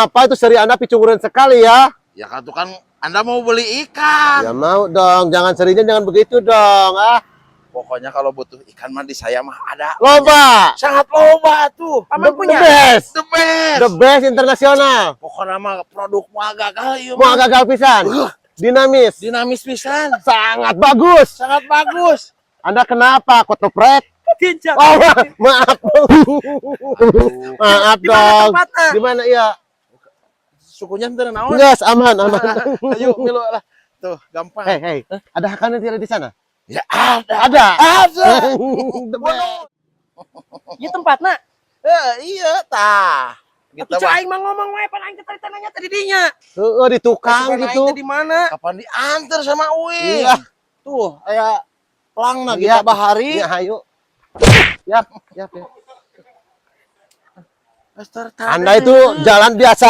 Apa itu seri Anda picunguran sekali ya? Ya kan tuh kan Anda mau beli ikan. Ya mau dong, jangan serinya jangan begitu dong. Ah, Pokoknya kalau butuh ikan mah di saya mah ada. Loba. Sangat loba tuh. Paman The, punya. the best. The best. The best internasional. Pokoknya mah produk mah gagal ieu Mau mah. gagal pisan. Dinamis. Dinamis pisan. Sangat bagus. Sangat bagus. Anda kenapa kotopret? Tinjak. Oh, maaf. Maaf Di mana dong. tempatnya? Di mana ya? Sukunya henteu naon. Enggak, aman, aman. Ayo milu lah. Tuh, gampang. Hei, hei. Ada hakannya tidak di sana? Ya ada. Ada. Ada. The best. Ieu tempatna. Eh, iya tah. Gitu Atuh mah. aing mah ngomong wae, pan aing teh tadi nanya tadi dinya. Heeh, di tukang Asupan aing gitu. teh di mana? Kapan diantar sama Uing? Iya. Tuh, aya pelangna Iya. kita bahari. Iya, hayu. Yap, yap, yap. Anda Anda itu jalan biasa.